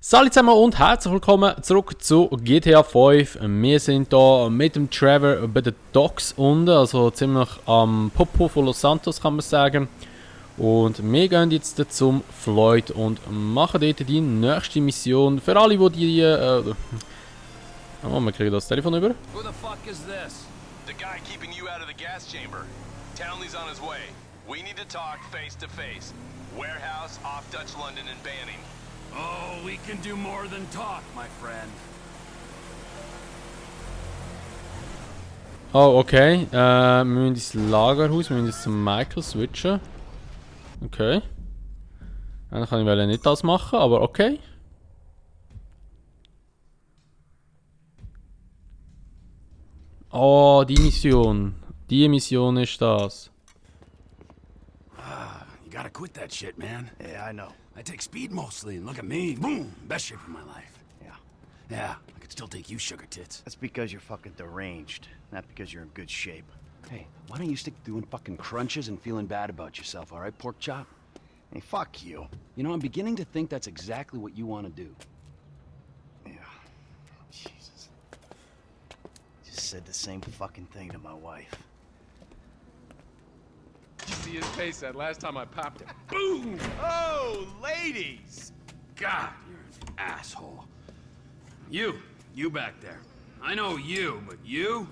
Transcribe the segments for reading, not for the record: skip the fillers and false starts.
Salut zusammen und herzlich willkommen zurück zu GTA 5. Wir sind hier mit dem Trevor bei den Docks unten, also ziemlich am Popo von Los Santos kann man sagen. Und wir gehen jetzt zum Floyd und machen dort die nächste Mission. Für alle, die oh, wir kriegen das Telefon über. Who the fuck is this? The guy keeping you out of the gas chamber. Townley's on his way. We need to talk face to face. Warehouse off Dutch London and Banning. Oh, we can do more than talk, my friend. Oh, okay. Wir müssen ins Lagerhaus, wir müssen jetzt zum Michael switchen. Okay. Dann kann ich nicht das machen, aber okay. Oh, die Mission. Die Mission ist das. You gotta quit that shit, man. Yeah, I know. I take speed mostly, and look at me. Boom! Best shape of my life. Yeah. Yeah, I could still take you, sugar tits. That's because you're fucking deranged, not because you're in good shape. Hey, why don't you stick to doing fucking crunches and feeling bad about yourself, all right, pork chop? Hey, fuck you. You know, I'm beginning to think that's exactly what you want to do. Yeah. Jesus. Just said the same fucking thing to my wife. You see his face that last time I popped him. Boom! Oh, ladies! God, you're an asshole. You back there. I know you, but you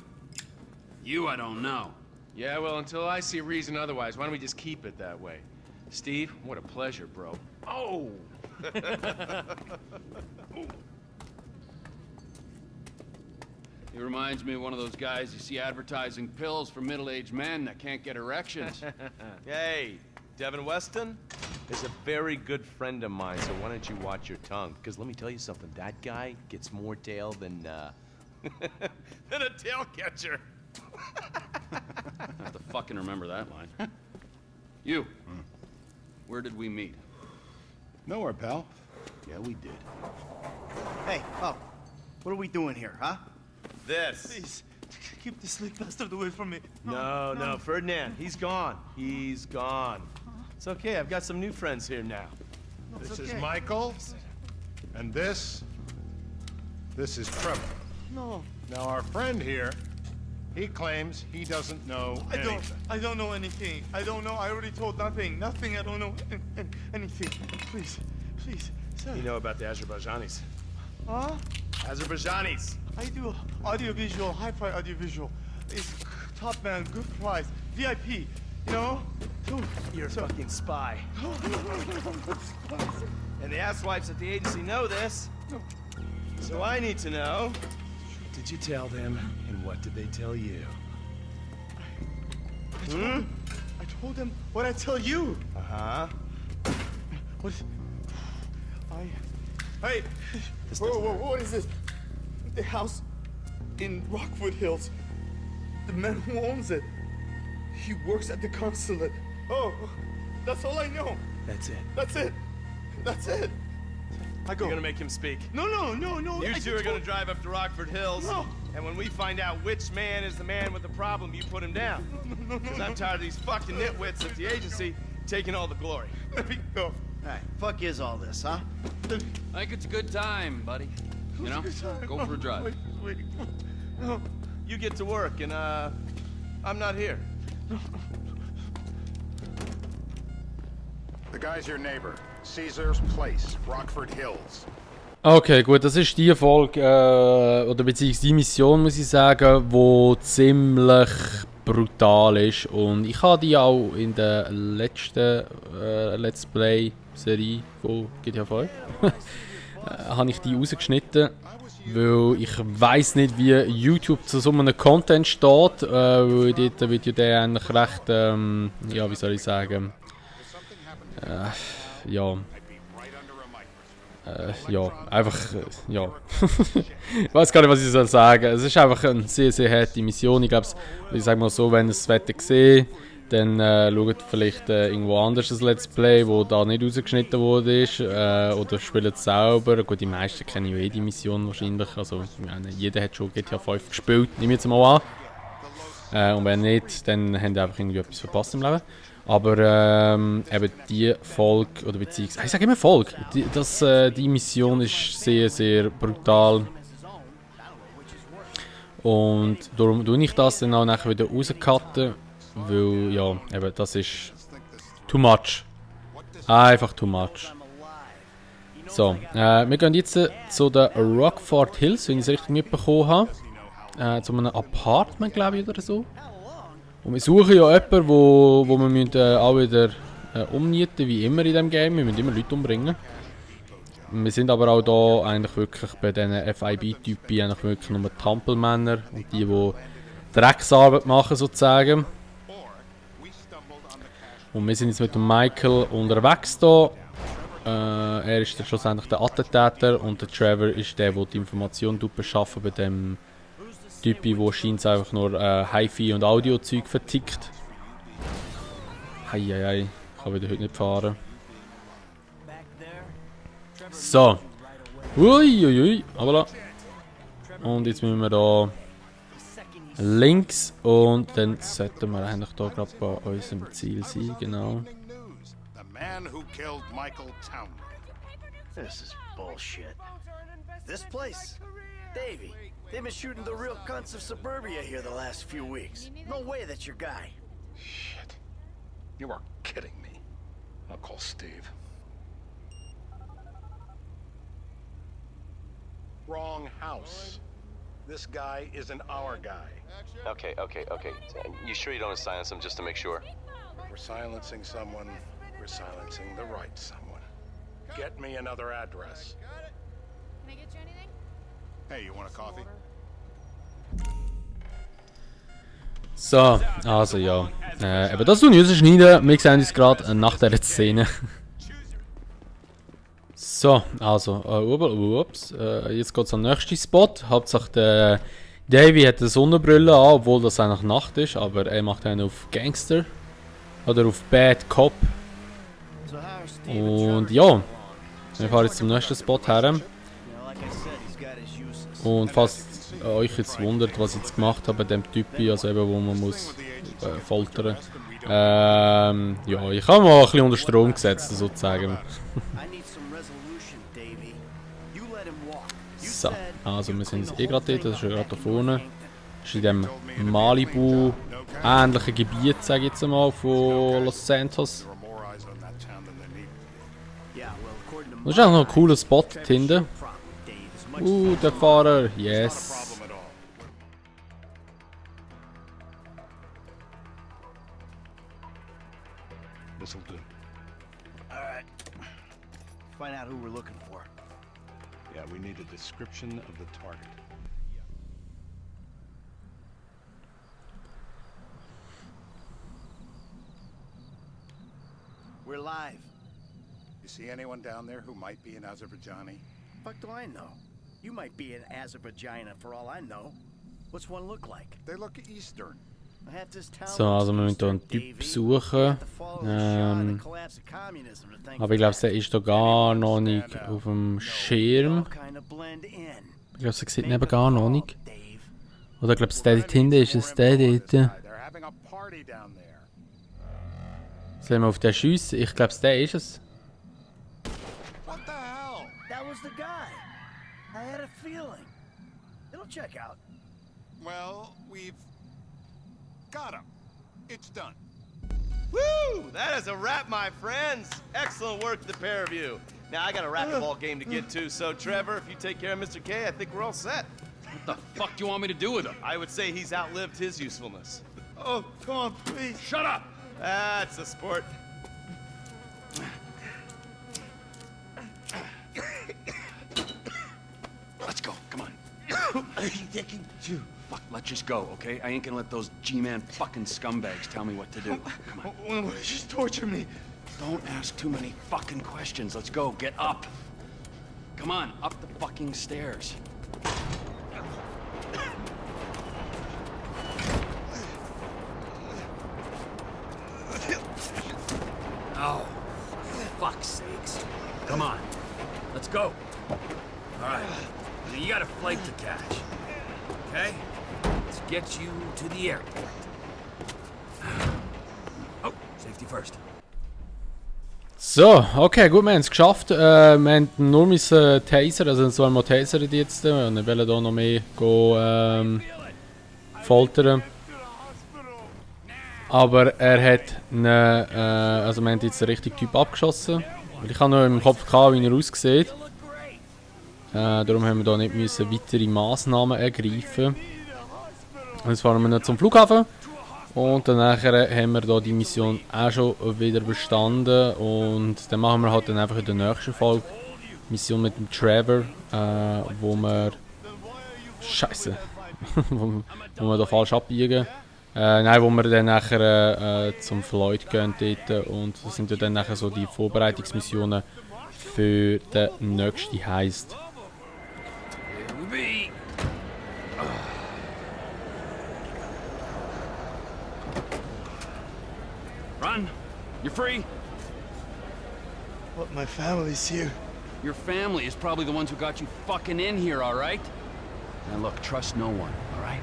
I don't know. Yeah, well, until I see a reason otherwise, why don't we just keep it that way? Steve, what a pleasure, bro. Oh! He reminds me of one of those guys you see advertising pills for middle-aged men that can't get erections. Hey, Devin Weston is a very good friend of mine, so why don't you watch your tongue? Because let me tell you something, that guy gets more tail than, than a tail catcher. I have to fucking remember that line. You, where did we meet? Nowhere, pal. Yeah, we did. Hey, oh, what are we doing here, huh? This. Please, keep this sleep bastard away from me. No, Ferdinand, he's gone. He's gone. It's okay, I've got some new friends here now. This is Michael, and this is Trevor. No, Now, our friend here, he claims he doesn't know anything. I don't know anything. I don't know. I already told nothing. Nothing. I don't know anything. Please, sir. You know about the Azerbaijanis. Huh? Azerbaijanis. I do audiovisual, hi-fi audiovisual. It's top man, good price, VIP. You know? You're a fucking spy. And the asswipes at the agency know this. So I need to know, did you tell them, and what did they tell you? I told them what I tell you. Uh-huh. What? Hey! Whoa, what is this? The house in Rockwood Hills. The man who owns it. He works at the consulate. Oh, that's all I know. That's it. That's it. I go. You're gonna make him speak. No. You two are gonna drive up to Rockford Hills. No. And when we find out which man is the man with the problem, you put him down. Because I'm tired of these fucking nitwits at the agency taking all the glory. Let me go. Hey, fuck is all this, huh? I think it's a good time, buddy. You know, go for a drive. Wait. No. You get to work, and I'm not here. The guy's your neighbor. Caesar's Place, Rockford Hills. Okay, gut, das ist die Folge, oder beziehungsweise die Mission, muss ich sagen, die ziemlich brutal ist. Und ich habe die auch in der letzten Let's Play-Serie von GTA 5 habe ich die rausgeschnitten, weil ich weiss nicht, wie YouTube zu so einem Content steht, weil dort wird ja der eigentlich recht, ja, wie soll ich sagen, ja, einfach, ja. Ich weiß gar nicht, was ich soll sagen. Es ist einfach eine sehr, sehr harte Mission. Ich glaube, ich sage mal so, wenn ihr das Wetter seht, dann schaut vielleicht irgendwo anders ein Let's Play, wo da nicht rausgeschnitten wurde ist, oder spielt es selber. Gut, die meisten kennen ja die Mission wahrscheinlich. Also, ich meine, jeder hat schon GTA 5 gespielt, nehme ich jetzt mal an. Und wenn nicht, dann haben die einfach irgendwie etwas verpasst im Leben. Aber eben die Folge, oder beziehungsweise, ich sage immer Folge, die Mission ist sehr, sehr brutal. Und darum tue ich das dann auch nachher wieder rauscutten, weil ja, eben das ist too much. Einfach too much. So, wir gehen jetzt zu den Rockford Hills, wenn ich es richtig mitbekommen habe. Zu einem Apartment, glaube ich, oder so. Und wir suchen ja jemanden, wo wir müssen, auch wieder umnieten, wie immer in diesem Game. Wir müssen immer Leute umbringen. Wir sind aber auch hier eigentlich wirklich bei diesen FIB-Typen eigentlich wirklich nur die Hampelmänner und die Drecksarbeit machen sozusagen. Und wir sind jetzt mit dem Michael unterwegs hier. Er ist dann schlussendlich der Attentäter und der Trevor ist der die Informationen beschaffen bei dem Typi, der scheint einfach nur Hi-Fi und Audio-Zeug vertickt. Heieiei, ich kann wieder heute nicht fahren. So. Uiuiui, aber und jetzt müssen wir da links und dann sollten wir eigentlich da gerade bei unserem Ziel sein, genau. The man who killed Michael Townley. This is bullshit. This place? Davey, they've been shooting the real cunts of suburbia here the last few weeks. No way that's your guy. Shit. You are kidding me. I'll call Steve. Wrong house. This guy isn't our guy. Okay. You sure you don't silence him just to make sure? We're silencing someone. We're silencing the right someone. Get me another address. Can I get you anything? Hey, you want a coffee? So, also ja. Aber das tun wir rausschneiden. Wir sehen uns gerade nach dieser Szene. So, also, ups, jetzt geht es am nächsten Spot. Hauptsache der Davey hat eine Sonnenbrille an, obwohl das eigentlich Nacht ist, aber er macht einen auf Gangster. Oder auf Bad Cop. Und ja, wir fahren jetzt zum nächsten Spot her. Und falls euch jetzt wundert, was ich jetzt gemacht habe bei dem Typi, also eben wo man muss foltern. Ja, ich habe mal ein bisschen unter Strom gesetzt, sozusagen. So, also wir sind jetzt gerade dort, das ist ja gerade da vorne. Das ist in dem Malibu ähnlichen Gebiet, sage ich jetzt mal, von Los Santos. Das ist auch noch ein cooler Spot hinten. Der Fahrer, yes. This'll do. Alright. Find out who we're looking for. Yeah, we need a description of the target. We're live. You see anyone down there who might be an Azerbaijani? Fuck do I know? You might be an Azerbaijan for all I know. What's one look like? They look Eastern. So, also wir müssen hier einen Typ suchen. Aber ich glaube, der ist da gar noch nicht auf dem Schirm. Ich glaube, sie sieht eben gar noch nicht. Oder ich glaube, der dort hinten ist es der dort. Sollen wir auf den schiessen? Ich glaube, der ist es. What the hell? That was the guy. I had a feeling. It'll check out. Well, we've got him. It's done. Woo! That is a wrap, my friends. Excellent work, the pair of you. Now, I got a racquetball game to get to, so Trevor, if you take care of Mr. K, I think we're all set. What the fuck do you want me to do with him? I would say he's outlived his usefulness. Oh, come on, please. Shut up! That's a sport. Let's go. Come on. Fuck, let's just go, okay? I ain't gonna let those G-Man fucking scumbags tell me what to do. Come on. Just torture me. Don't ask too many fucking questions. Let's go. Get up. Come on, up the fucking stairs. Oh, for fuck's sakes. Come on. Let's go. All right. Now you got a flight to catch. Okay? Let's get you to the airport. Oh, Safety first. So, okay, gut, wir haben es geschafft. Wir haben nur müssen tasern, also so einmal tasern die jetzt. Und wir wollen hier noch mehr foltern. Aber er hat also wir haben jetzt einen richtigen Typ abgeschossen. Weil ich habe noch im Kopf gehabt, wie er aussieht. Darum haben wir hier nicht müssen weitere Massnahmen ergreifen. Jetzt fahren wir noch zum Flughafen. Und danach haben wir hier die Mission auch schon wieder bestanden. Und dann machen wir halt dann einfach in der nächsten Folge Mission mit dem Trevor, wo wir... Scheiße. wo wir da falsch abbiegen. Nein, wo wir dann nachher zum Floyd gehen dort. Und das sind ja dann nachher so die Vorbereitungsmissionen für den nächsten Heist. Run! You're free! But my family's here. Your family is probably the ones who got you fucking in here, alright? Now look, trust no one, alright?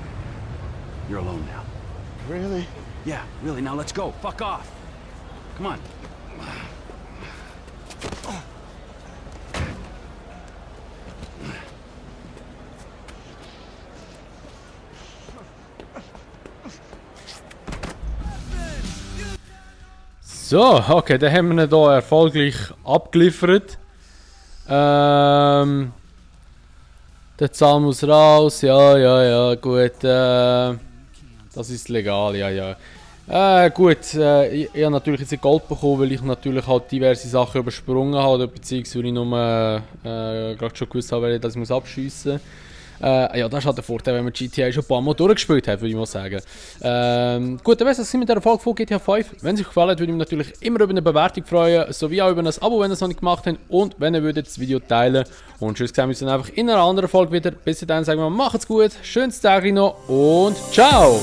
You're alone now. Really? Yeah, really, now let's go. Fuck off! Come on. So, okay, dann haben wir ihn hier erfolgreich abgeliefert. Der Zahl muss raus, ja, gut. Das ist legal, ja. Gut, ich habe natürlich jetzt Gold bekommen, weil ich natürlich halt diverse Sachen übersprungen habe, beziehungsweise ich nur gerade schon gewusst habe, dass ich abschiessen muss. Ja, das ist halt der Vorteil, wenn man GTA schon ein paar Mal durchgespielt hat, würde ich mal sagen. Gut, dann wäre es mit der Folge von GTA 5. Wenn es euch gefallen hat, würde ich mich natürlich immer über eine Bewertung freuen, sowie auch über ein Abo, wenn ihr es noch nicht gemacht habt. Und wenn ihr würdet das Video teilen. Und tschüss, sehen wir uns dann einfach in einer anderen Folge wieder. Bis dahin sagen wir, macht's gut, schönes Tag noch und ciao!